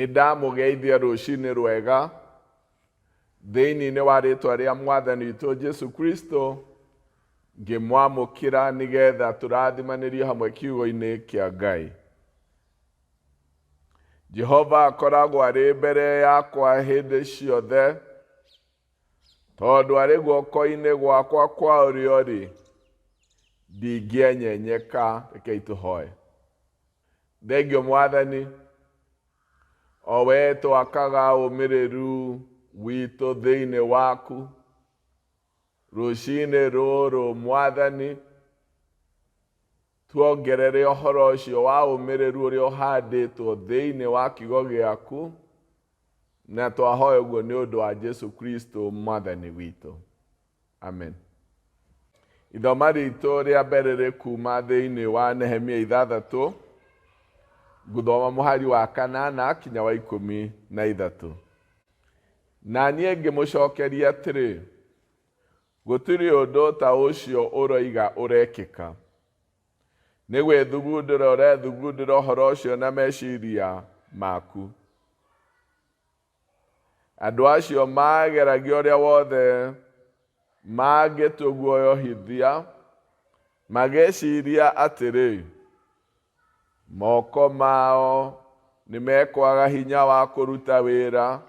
Nĩ ndamũgeithia rũcinĩ rwega thĩinĩ wa rĩtwa rĩa Mwathani witũ Jesu Kristo, ngĩmwamũkĩra nĩgetha tũrathimanĩrio hamwe kiugo-inĩ kĩa Ngai. Jehova akoragwo arĩ mbere yakwa hĩndĩ ciothe, tondũ arĩ guoko-inĩ gwakwa kwa ũrĩo-rĩ, ndingĩenyenyeka. Rekei tũhoe. Thengio Mwathani, o we twakaga ũmĩrĩru witũ thĩinĩ waku. Rũcinĩ rũrũ Mwathani, tuongerere ũhoro ũcio wa ũmĩrĩru ũrĩa ũhandĩtwo thĩinĩ wa kiugo gĩaku, na twahoya ũguo nĩ ũndũ wa Jesu Kristo Mwathani witũ. Amen. Ithoma ritũ rĩa mbere rĩ kuma thĩinĩ wa Nehemia 6, ngũthoma mũhari wa 8 kinya wa 13. Na niĩ ngĩmũcokeria atĩrĩ, gũtirĩ ũndũ ta ũcio ũroiga ũrekĩka. Nĩ gwĩthugundĩra ũrethugundĩra ũhoro ũcio na meciria maku. Andũ acio mageragia ũrĩa wothe mangĩtũguoyohithia, magĩciria atĩrĩ, moko mao nĩ mekwaga hinya wa kũruta wĩra,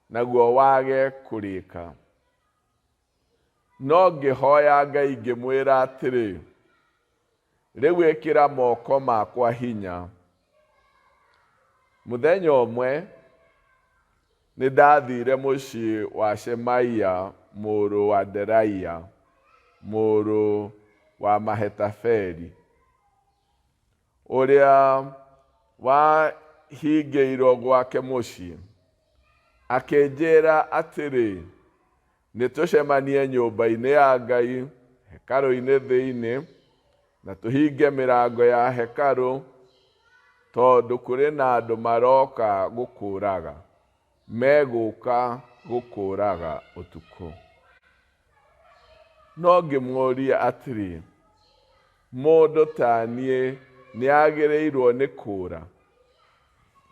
naguo wage kũrĩka. No ngĩhoya Ngai ngĩmwĩra atĩrĩ, rĩu ĩkĩra moko makwa hinya. Mũthenya ũmwe nĩ ndathire mũciĩ wa Shemaia mũrũ wa Delaia mũrũ wa Mehetabeli, ũrĩa wahingĩirwo gwake mũciĩ. Akĩnjĩra atĩrĩ, nĩ tũcemanie nyũmba-inĩ ya Ngai, hekarũ-inĩ thĩinĩ, na tũhinge mĩrango ya hekarũ, tondũ kũrĩ na andũ maroka gũkũraga, megũka gũkũraga ũtukũ. No ngĩmũũria atĩrĩ, mũndũ ta niĩ nĩagĩrĩirwo nĩ kũũra?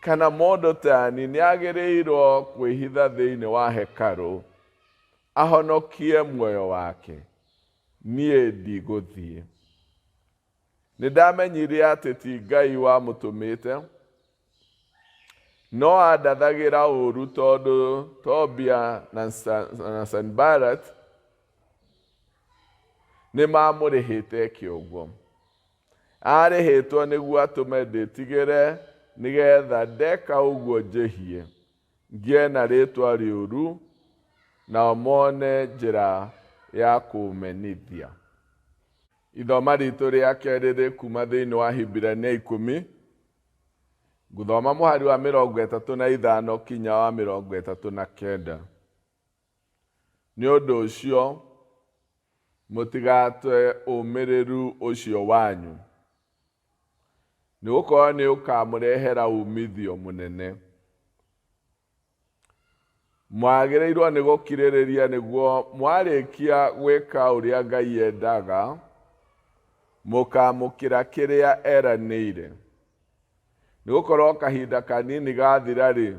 Kana mũndũ ta niĩ nĩagĩrĩirwo kwĩhitha thĩinĩ wa hekarũ ahonokie muoyo wake? Niĩ ndigũthiĩ. Nĩ ndamenyire atĩ ti Ngai wamũtũmĩte, no andathagĩra ũũru tondũ Tobia na Sanbalat nĩ mamũrĩhĩte eke ũguo. Arĩhĩtwo nĩguo atũme ndĩtigĩre, nĩgetha ndeka ũguo njĩhie, ngĩe na rĩtwa rĩũru, nao mone njĩra ya kũmenithia. Ithoma ritũ rĩa kerĩ rĩ kuma thĩinĩ wa Hibirania 10, ngũthoma mũhari wa 35 kinya wa 39. Nĩ ũndũ ũcio mũtigate ũmĩrĩru ũcio wanyu, nĩ gũkorwo nĩ ũkamũrehera umithio mũnene. Mwagĩrĩirwo nĩ gũkirĩrĩria nĩguo mwarĩkia gwĩka ũrĩa Ngai endaga, mũkamũkĩra kĩrĩa eranĩire. Nĩ gũkorwo kahinda kanini gathira-rĩ,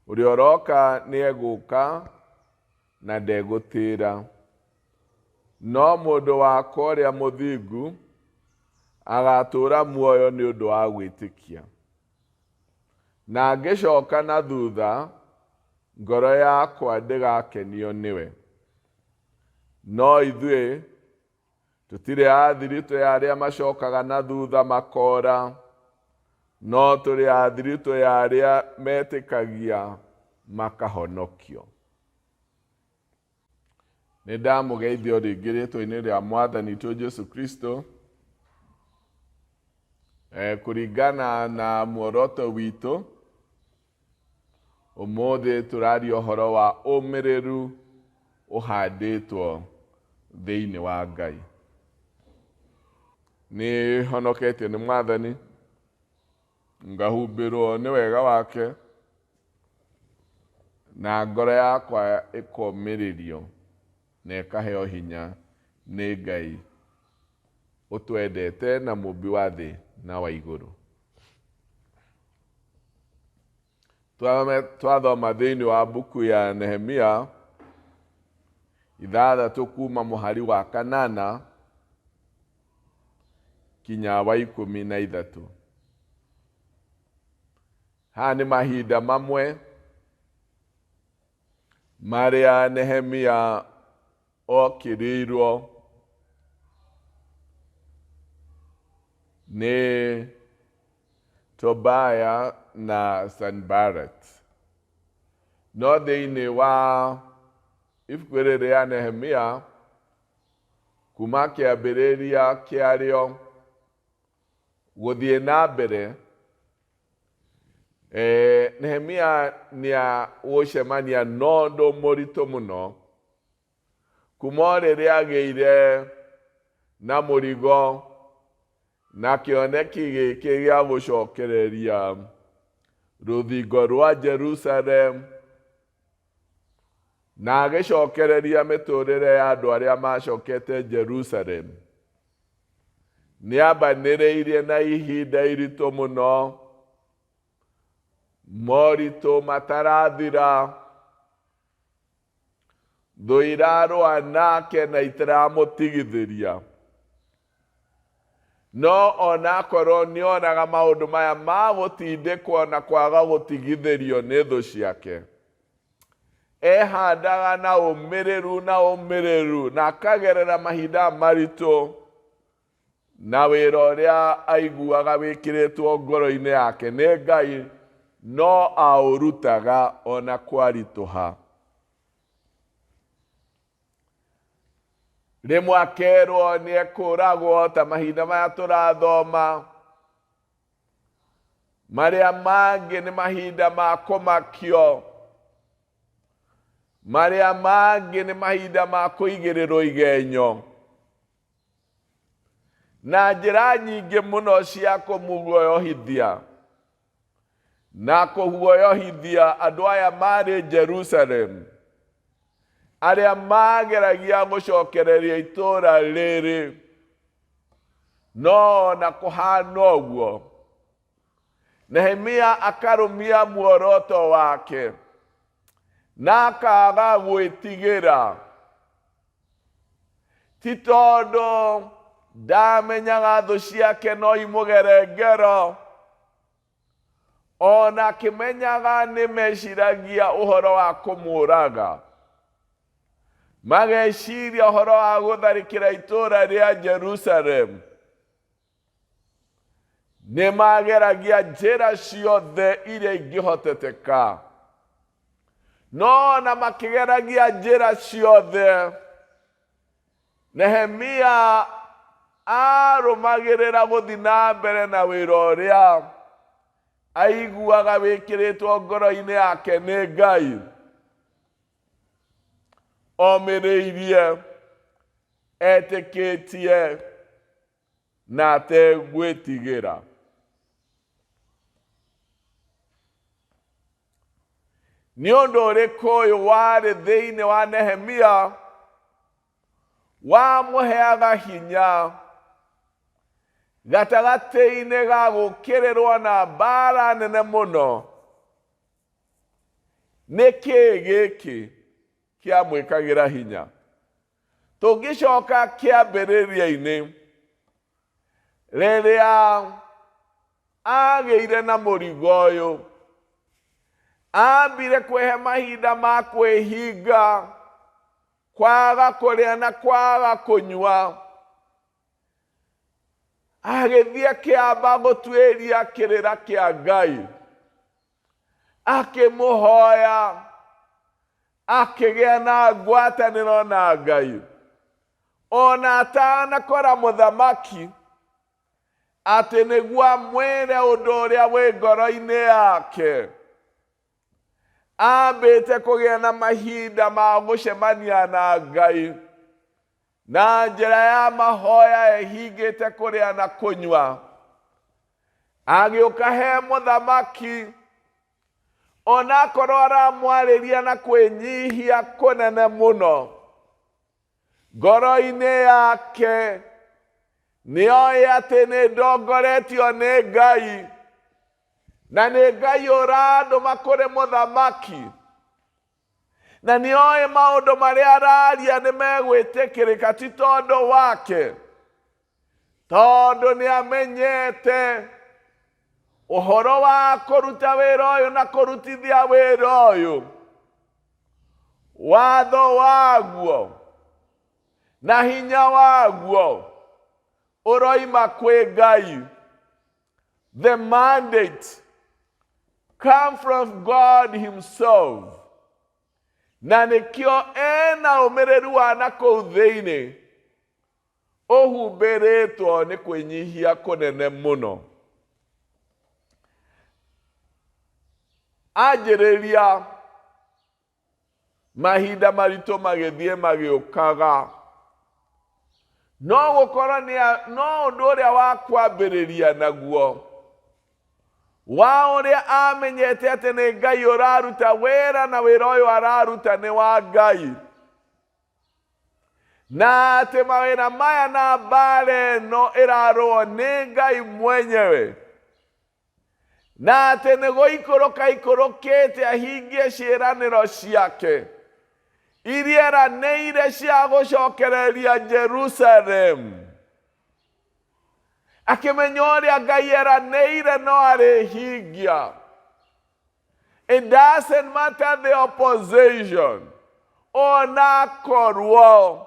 ũrĩa ũroka nĩ egũka na ndegũtĩra. No mũndũ wakwa ũrĩa mũthingu agatũũra muoyo nĩ ũndũ wa gwĩtĩkia. Na ngĩcoka na thutha, ngoro yakwa ndĩgakenio nĩwe. No ithuĩ tũtirĩ a thiritũ ya arĩa macokaga na thutha makora, no tũrĩ a thiritũ ya arĩa metĩkagia makahonokio. Nĩ ndamũgeithia o rĩngĩ rĩtwa-inĩ rĩa Mwathani witũ Jesu Kristo. Kũringana na muoroto witũ, ũmũthĩ tũraria ũhoro wa ũmĩrĩru ũhandĩtwo thĩinĩ wa Ngai. Nĩ honoketio nĩ Mwathani, ngahumbĩrwo nĩ wega wake, na ngoro yakwa ĩkomĩrĩrio na ĩkaheo hinya nĩ Ngai ũtwendete na mũmbi wa thĩ na wa igũrũ. Twathoma thĩinĩ wa mbuku ya Nehemia 6 kuma mũhari wa 8 kinya wa 13. Haha nĩ mahinda mamwe marĩa Nehemia okĩrĩirwo nĩ Tobaya na Sanballat. No thĩinĩ wa ibuku rĩrĩ rĩa Nehemia kuma kĩambĩrĩria kĩarĩo gũthiĩ na mbere, Nehemia nĩagũcemania na ũndũ mũritũ mũno kuma o rĩrĩa agĩire na mũrigo na kĩoneki gĩkĩ gĩa gũcokereria rũthingo rwa Jerusalem na agĩcokereria mĩtũrĩre ya andũ arĩa macokete Jerusalem. Nĩambanĩrĩirie na ihinda iritũ mũno, moritũ matarathira, thũ irarũa nake na itiramũtigithĩria. No onakorwo nĩonaga maũndũ maya ma gũtindĩkwo na kwaga gũtigithĩrio nĩ thũ ciake, ehandaga na ũmĩrĩru na ũmĩrĩru na akagerera mahinda maritũ na wĩra ũrĩa aiguaga wĩkĩrĩtwo ngoro-inĩ yake nĩ Ngai no aũrutaga ona kwaritũha. Rĩmwe akerwo nĩ ekũragwo ta mahinda maya tũrathoma, marĩa mangĩ nĩ mahinda ma kũmakio, marĩa mangĩ nĩ mahinda ma kũigĩrĩrwo igenyo na njĩra nyingĩ mũno cia kũmuoyohithia na kũguoyohithia andũ aya marĩ Jerusalem arĩa mageragia gũcokereria itũũra rĩrĩ. No ona kũhana ũguo, Nehemia akarũmia muoroto wake na akaga gwĩtigĩra, ti tondũ ndamenyaga thũ ciake no imũgere ngero, ona akĩmenyaga nĩ meciragia ũhoro wa kũmũraga, mageciria ũhoro wa gũtharĩkĩra itũũra rĩa Jerusalem. Nĩ mageragia njĩra ciothe iria ingĩhoteteka, no ona makĩgeragia njĩra ciothe, Nehemia arũmagĩrĩra gũthiĩ na mbere na wĩra ũrĩa aiguaga wĩkĩrĩtwo ngoro-inĩ yake nĩ Ngai, omĩrĩirie, etĩkĩtie na ategwĩtigĩra. Nĩ ũndũ ũrĩkũ ũyũ warĩ thĩinĩ wa Nehemia wamũheaga hinya gatagatĩ-inĩ ga gũkĩrĩrwo na mbara nene mũno? Nĩ kĩĩ gĩkĩ kĩamwĩkagĩra hinya? Tũngĩcoka kĩambĩrĩria-inĩ, rĩrĩa agĩire na mũrigo ũyũ, ambire kwĩhe mahinda ma kwĩhinga, kwaga kũrĩa na kwaga kũnyua. Agĩthiĩ akĩamba gũtuĩria kĩrĩra kĩa Ngai, akĩmũhoya, akĩgĩa na ngwatanĩro na Ngai. Ona atanakora mũthamaki atĩ nĩguo amwĩre ũndũ ũrĩa wĩ ngoro-inĩ yake, ambĩte kũgĩa na mahinda ma gũcemania na Ngai na njĩra ya mahoya ehingĩte kũrĩa na kũnyua. Agĩũka he mũthamaki, onakorwo aramwarĩria na kwĩnyihia kũnene mũno, ngoro-inĩ yake nĩoĩ atĩ nĩ ndongoretio nĩ Ngai. Na nĩ Ngai ũrandũma kũrĩ mũthamaki. Na nĩ oĩ maũndũ marĩa araria nĩ megwĩtĩkĩrĩka ti tondũ wake. Tondũ nĩ amenyete ũhoro wa kũruta wĩra ũyũ na kũrutithia wĩra ũyũ. Watho waguo na hinya waguo ũroima kwĩ Ngai. The mandate come from God himself. Na nĩkĩo ena ũmĩrĩru wa na kũu thĩinĩ ũhumbĩrĩtwo nĩ kwĩnyihia kũnene mũno. Anjĩrĩria mahinda maritũ magĩthiĩ magĩũkaga. No gũkorwo nĩ no ũndũ ũrĩa wa kwambĩrĩria naguo wa ũrĩa amenyete atĩ nĩ Ngai ũraruta wĩra na wĩra ũyũ araruta nĩ wa Ngai. Na atĩ mawĩra maya na mbara ĩno ĩrarũo nĩ Ngai mwenyewe. Na atĩ nĩ gũikũrũka ikũrũkĩte ahingie ciĩranĩro ciake iria eranĩire cia gũcokereria Jerusalemu. Akĩmenya ũrĩa Ngai eranĩire no arĩhingia. It doesn't matter the opposition. Onakorwo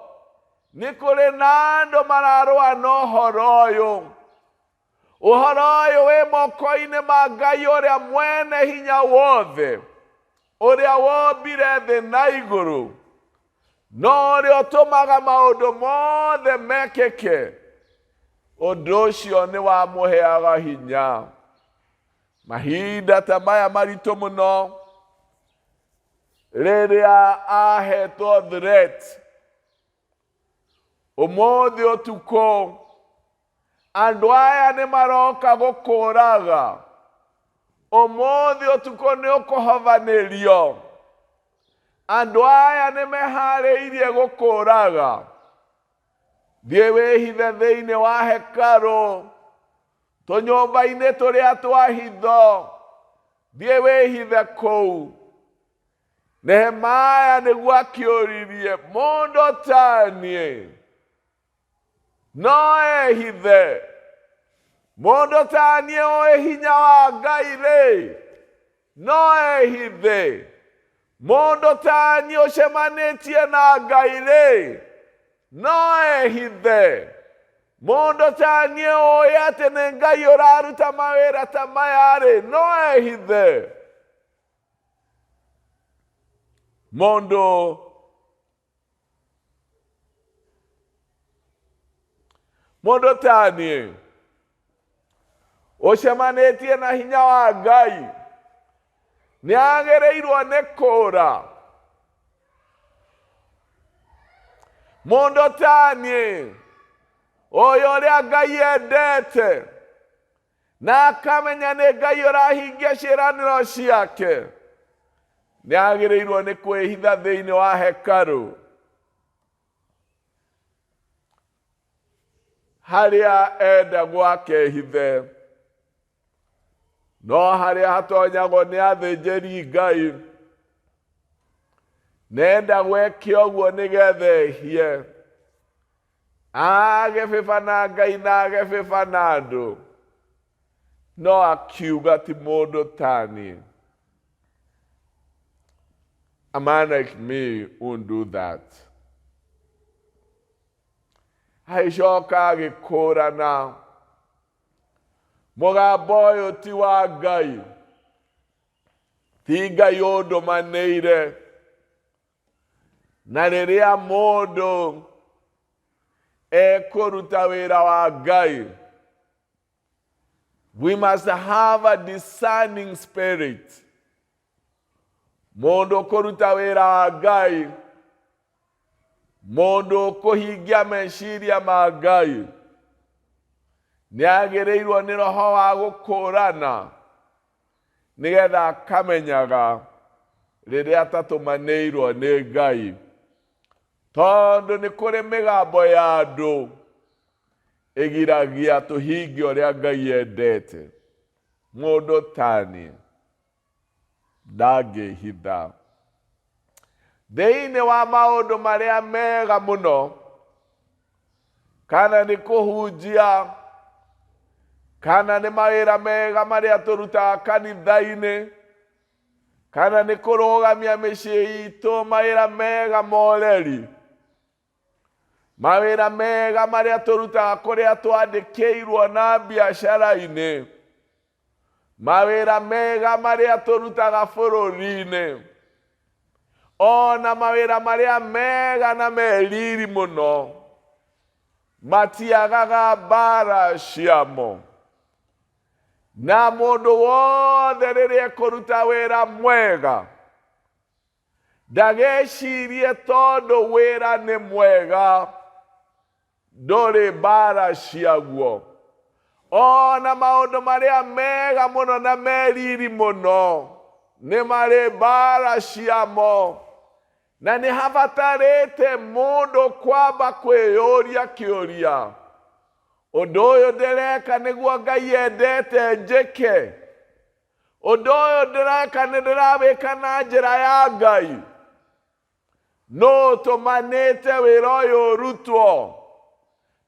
nĩ kũrĩ na andũ mararũa na ũhoro ũyũ. Ũhoro ũyũ wĩ moko-inĩ ma Ngai ũrĩa mwene hinya wothe, ũrĩa wombire thĩ na igũrũ, na ũrĩa ũtũmaga maũndũ mothe mekĩke. Ũndũ ũcio nĩ wamũheaga hinya. Mahinda ta maya maritũ mũno, rĩrĩa ahetwo threat, ũmũthĩ ũtukũ andũ aya nĩ maroka gũkũraga, ũmũthĩ ũtukũ nĩ ũkũhovanĩrio, andũ aya nĩ meharĩirie gũkũraga. Thiĩ wĩhithe thĩinĩ wa hekarũ, tũnyũmba-inĩ tũrĩa twa hitho, thiĩ wĩhithe kũu. Nehemaya nĩguo akĩũririe mũndũ ta niĩ no ehithe, mũndũ ta niĩ ũĩ hinya wa Ngai rĩ no ehithe, mũndũ ta niĩ ũcemanĩtie na Ngai rĩ no ehithe, mũndũ ta niĩ ũĩ atĩ nĩ Ngai ũraruta mawĩra ta maya rĩ no ehithe. Mũndũ mũndũ ta niĩ ũcemanĩtie na hinya wa Ngai nĩ agĩrĩirwo nĩ kũũra. Mũndũ ta niĩ ũyũ ũrĩa Ngai endete na akamenya nĩ Ngai ũrahingia ciĩranĩro ciake nĩ agĩrĩirwo nĩ kwĩhitha thĩinĩ wa hekarũ harĩa endagwo akehithe, no harĩa hatonyagwo nĩ athĩnjĩri Ngai nendagwo eke ũguo nĩgetha ehie age bĩba na Ngai na age bĩba na andũ, no akiuga ti mũndũ ta niĩ. A man like me won't do that. Agĩcoka agĩkũrana mũgambo ũyũ ti wa Ngai, ti Ngai ũndũmanĩire. Na rĩrĩa mũndũ ekũruta wĩra wa Ngai, we must have a discerning spirit. Mũndũ ũkũruta wĩra wa Ngai, mũndũ ũkũhingia meciria ma Ngai, nĩ agĩrĩirwo nĩ roho wa gũkũrana nĩgetha akamenyaga rĩrĩa atatũmanĩirwo nĩ Ngai, tondũ nĩ kũrĩ mĩgambo ya andũ ĩgiragia tũhingie ũrĩa Ngai endete. Mũndũ taniĩ ndangĩhitha. Thĩinĩ wa maũndũ marĩa mega mũno, kana nĩ kũhunjia, kana nĩ mawĩra mega marĩa tũrutaga kanitha-inĩ, kana nĩ kũrũgamia mĩciĩ itũ, mawĩra mega moreri, mawĩra mega marĩa tũrutaga kũrĩa twandĩkĩirwo na biacara-inĩ, mawĩra mega marĩa tũrutaga bũrũri-inĩ, ona mawĩra marĩa mega na meriri mũno matiagaga mbara ciamo. Na mũndũ wothe rĩrĩa ekũruta wĩra mwega ndagecirie tondũ wĩra nĩ mwega ndũrĩ mbara ciaguo. Ona maũndũ marĩa mega mũno na meriri mũno nĩ marĩ mbara ciamo, na nĩ habatarĩte mũndũ kwamba kwĩyũria kĩũria, ũndũ ũyũ ndĩreka nĩguo Ngai endete njĩke? Ũndũ ũyũ ndĩreka nĩ ndĩrawĩka na njĩra ya Ngai? Nũ ũtũmanĩte wĩra ũyũ ũrutwo?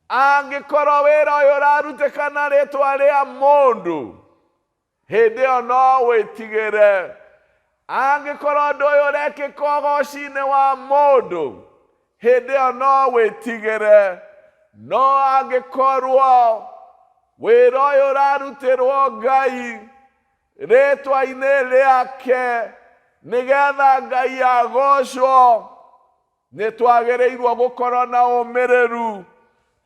Angĩkorwo wĩra ũyũ ũrarutĩka na rĩtwa rĩa mũndũ, hĩndĩ ĩyo no wĩtigĩre. Angĩkorwo ũndũ ũyũ ũrekĩka ũgoci-inĩ wa mũndũ, hĩndĩ ĩyo no wĩtigĩre. No angĩkorwo wĩra ũyũ ũrarutĩrwo Ngai rĩtwa-inĩ rĩake nĩgetha Ngai agocwo, nĩ twagĩrĩirwo gũkorwo na ũmĩrĩru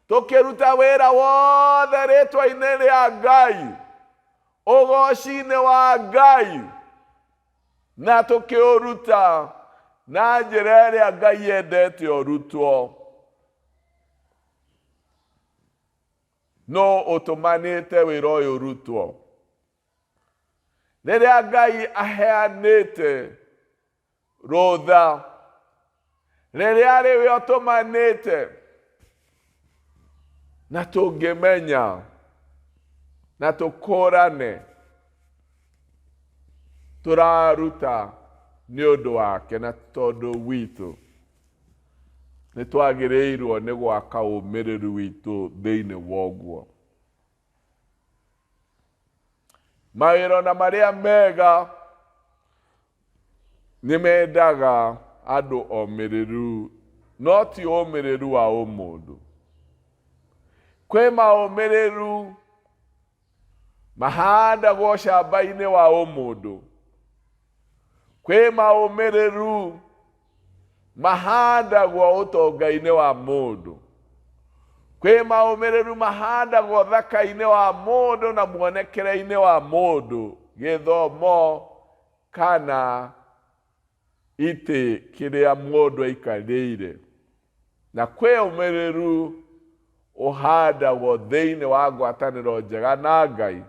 tũkĩruta wĩra wothe rĩtwa-inĩ rĩa Ngai, ũgoci-inĩ wa Ngai, na tũkĩũruta na njĩra ĩrĩa Ngai endete ũrutwo. Nũ ũtũmanĩte wĩra ũyũ ũrutwo? Rĩrĩa Ngai aheanĩte rũtha, rĩrĩa arĩ we ũtũmanĩte, na tũngĩmenya na tũkũrane tũraruta nĩ ũndũ wake na tondũ witũ, nĩ twagĩrĩirwo nĩ gwaka ũmĩrĩru witũ thĩinĩ wa ũguo. Mawĩra ona marĩa mega nĩ mendaga andũ omĩrĩru, no ti ũmĩrĩru wa ũmũndũ. Kwĩ maũmĩrĩru mahandagwo camba-inĩ wa ũmũndũ, kwĩ maũmĩrĩru mahandagwo ũtonga-inĩ wa mũndũ, kwĩ maũmĩrĩru mahandagwo thaka-inĩ wa mũndũ na muonekere-inĩ wa mũndũ, gĩthomo kana itĩ kĩrĩa mũndũ aikarĩire. Na kwĩ ũmĩrĩru ũhandagwo thĩinĩ wa ngwatanĩro njega na Ngai,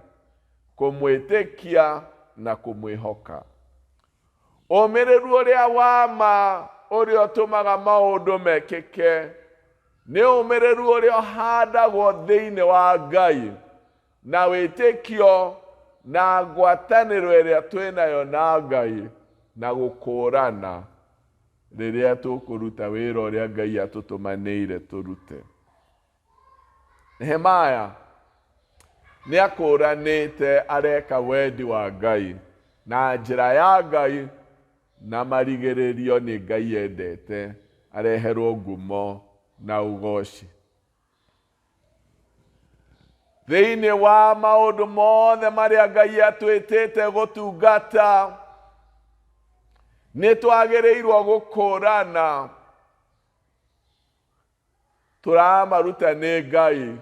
kũmwĩtĩkia na kũmwĩhoka. Ũmĩrĩru ũrĩa wa ma ũrĩa ũtũmaga maũndũ mekĩke nĩ ũmĩrĩru ũrĩa ũhandagwo thĩinĩ wa Ngai na wĩtĩkio na ngwatanĩro ĩrĩa twĩnayo na Ngai na gũkũrana rĩrĩa tũkũruta wĩra ũrĩa Ngai atũtũmanĩire tũrute. Nehemaya nĩ akũranĩte areka wendi wa Ngai na njĩra ya Ngai, na marigĩrĩrio nĩ Ngai endete areherwo ngumo na ũgoci. Thĩinĩ wa maũndũ mothe marĩa Ngai atwĩtĩte gũtungata, nĩ twagĩrĩirwo gũkũrana tũramaruta nĩ Ngai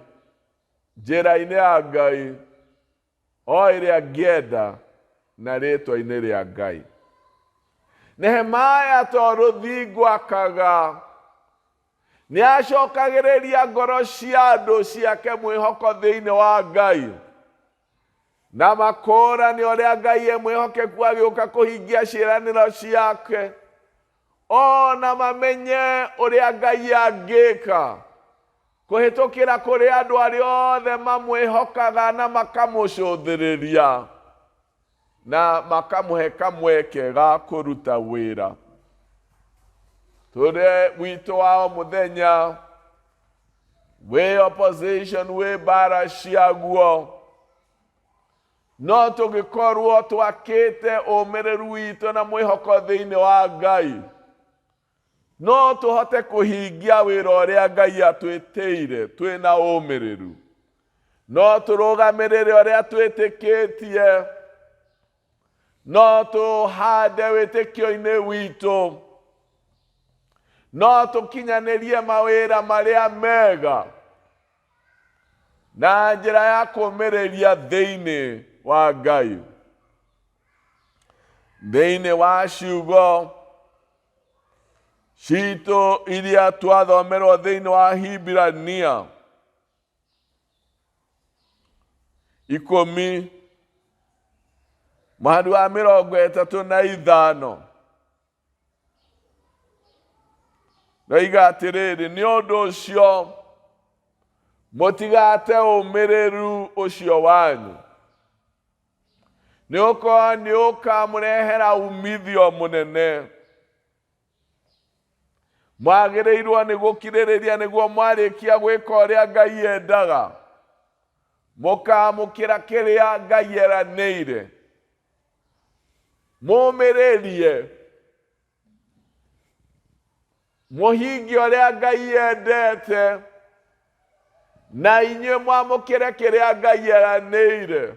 njĩra-inĩ ya Ngai o ĩrĩa angĩenda na rĩtwa-inĩ rĩa Ngai. Nehemaya to rũthingo akaga, nĩ acokagĩrĩria ngoro cia andũ ciake mwĩhoko thĩinĩ wa Ngai, na makũrane ũrĩa Ngai e mwĩhokeku agĩũka kũhingia ciĩranĩro ciake, ona mamenye ũrĩa Ngai angĩka kũhĩtũkĩra kũrĩ andũ arĩa othe mamwĩhokaga na makamũcũthĩrĩria. na makamũhe kamweke ga kũruta wĩra. Tũrĩ witũ wa o mũthenya wĩ opposition wĩ mbara ciaguo, no tũgĩkorwo twakĩte ũmĩrĩru witũ na mwĩhoko thĩinĩ wa Ngai, no tũhote kũhingia wĩra ũrĩa Ngai atwĩtĩire twĩna ũmĩrĩru. No tũrũgamĩrĩre ũrĩa twĩtĩkĩtie, no tũhande wĩtĩkio-inĩ witũ, no tũkinyanĩrie mawĩra marĩa mega na njĩra ya kũũmĩrĩria thĩinĩ wa Ngai. Thĩinĩ wa ciugo citũ iria twathomerwo thĩinĩ wa Hibirania 10 mũhari wa 35, roiga atĩrĩrĩ, nĩ ũndũ ũcio mũtigate ũmĩrĩru ũcio wanyu, nĩ ũkorwo nĩ ũkamũrehera umithio mũnene. Mwagĩrĩirwo nĩ gũkirĩrĩria nĩguo mwarĩkia gwĩka ũrĩa Ngai endaga, mũkamũkĩra kĩrĩa Ngai eranĩire. Mũmĩrĩrie, mũhingie ũrĩa Ngai endete, na inyuĩ mwamũkĩre kĩrĩa Ngai eranĩire.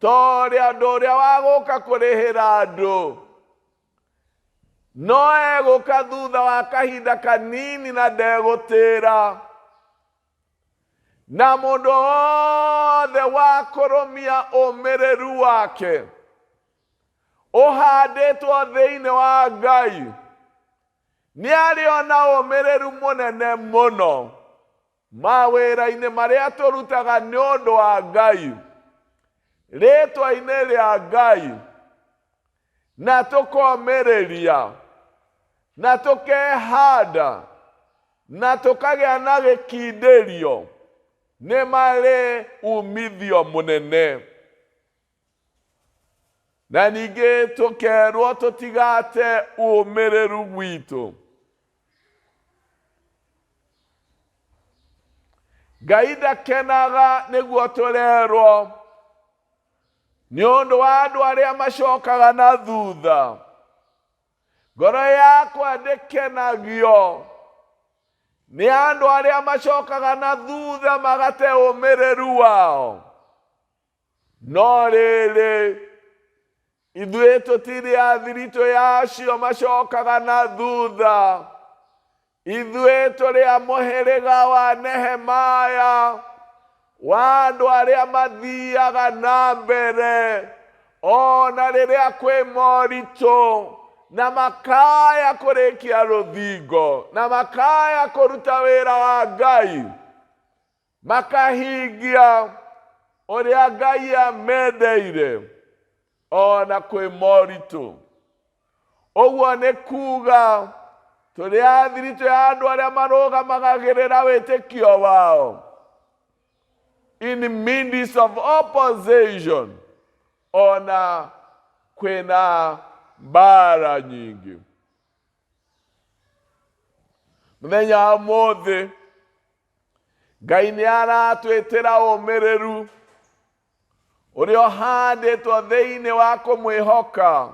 Torĩa ũndũ ũrĩa wa gũka kũrĩhĩra andũ no egũka thutha wa kahinda kanini na ndegũtĩra. Na mũndũ wothe wa kũrũmia ũmĩrĩru wake ũhandĩtwo thĩinĩ wa Ngai nĩ arĩona ũmĩrĩru mũnene mũno mawĩra-inĩ marĩa tũrutaga nĩ ũndũ wa Ngai, rĩtwa-inĩ rĩa Ngai, na tũkomĩrĩria na tũkehanda na tũkagĩa na gĩkindĩrio, nĩ marĩ umithio mũnene. Na ningĩ tũkerwo tũtigate ũmĩrĩru witũ. Ngai ndakenaga nĩguo tũrerwo nĩ ũndũ wa andũ arĩa macokaga na thutha. Ngoro yakwa ndĩkenagio nĩ andũ arĩa macokaga na thutha magate ũmĩrĩru wao. No rĩrĩ, ithuĩ tũtirĩ athiritũ ya acio macokaga na thutha. Ithuĩ tũrĩ a mũhĩrĩga wa Nehemaya, wa andũ arĩa mathiaga na mbere ona rĩrĩa kwĩ moritũ, na makaya kũrĩkia rũthingo, na makaya kũruta wĩra wa Ngai, makahingia ũrĩa Ngai amendeire ona kwĩ moritũ. Ũguo nĩ kuga tũrĩ athiritũ ya andũ arĩa marũgamagagĩrĩra wĩtĩkio wao in midst of opposition, ona kwĩna mbara nyingĩ. Mũthenya wa ũmũthĩ Ngai nĩ aratwĩtĩra ũmĩrĩru ũrĩa ũhandĩtwo thĩinĩ wa kũmwĩhoka,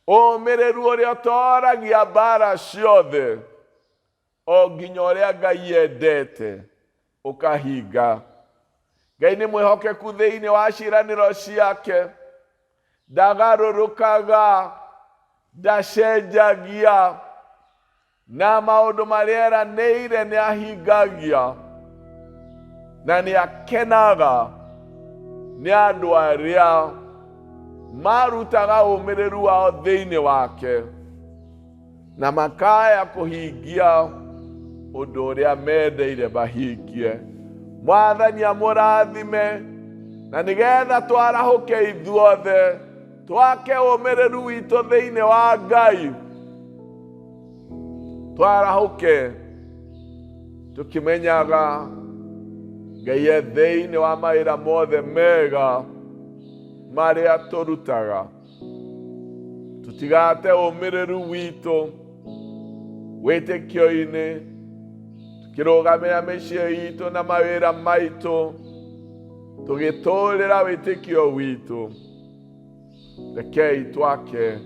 ũmĩrĩru ũrĩa ũtoragia mbara ciothe o nginya ũrĩa Ngai endete ũkahinga. Ngai nĩ mwĩhokeku thĩinĩ wa ciĩranĩro ciake, ndagarũrũkaga, ndacenjagia, na maũndũ marĩa eranĩire nĩ ahingagia, na nĩ akenaga nĩ andũ arĩa marutaga ũmĩrĩru wao thĩinĩ wake na makaya kũhingia ũndũ ũrĩa mendeire mahingie. Mwathani amũrathime, na nĩgetha twarahũke ithuothe twake ũmĩrĩru witũ thĩinĩ wa Ngai, twarahũke tũkĩmenyaga Ngai e thĩinĩ wa mawĩra mothe mega. marĩa tũrutaga. Tũtigate ũmĩrĩru witũ wĩtĩkio-inĩ, tũkĩrũgamĩra mĩciĩ itũ na mawĩra maitũ, tũgĩtũũrĩra wĩtĩkio witũ. Rekei twake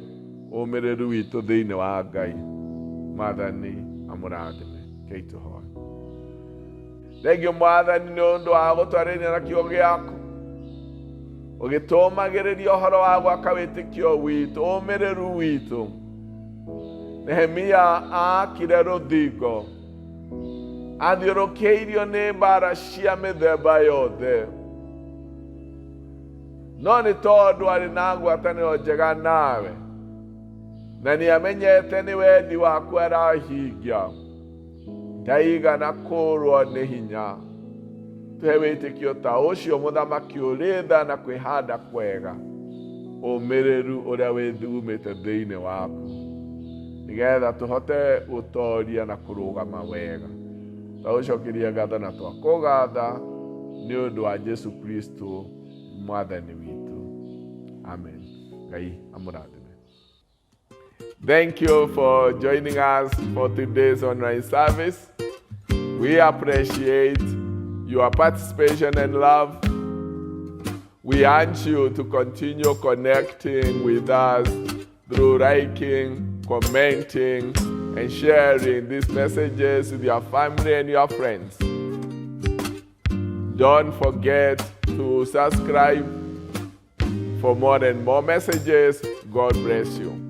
ũmĩrĩru witũ thĩinĩ wa Ngai. Mwathani amũrathime. Rekei tũhoe. Thengio Mwathani nĩ ũndũ wa gũtwarĩria na kiugo gĩaku, ũgĩtũmagĩrĩria ũhoro wa gwaka wĩtĩkio witũ, ũmĩrĩru witũ. Nehemia aakire rũthingo athiũrũkĩirio nĩ mbara cia mĩthemba yothe, no nĩ tondũ arĩ na ngwatanĩro njega nawe na nĩ amenyete nĩ wendi waku arahingia, ndaigana kũũrwo nĩ hinya. Tũhe wĩtĩkio ta ũcio, mũthamaki ũrĩ tha na kwĩhanda kwega, ũmĩrĩru ũrĩa wĩthumĩte thĩinĩ waku, nĩgetha tũhote gũtoria na kũrũgama wega. Twagũcokeria ngatho na twakũgatha nĩ ũndũ wa Jesu Kristo Mwathani witũ. Amen. Ngai amũrathime. Thank you for joining us for today's online service. We appreciate your participation and love. We urge you to continue connecting with us through liking, commenting, and sharing these messages with your family and your friends. Don't forget to subscribe for more and more messages. God bless you.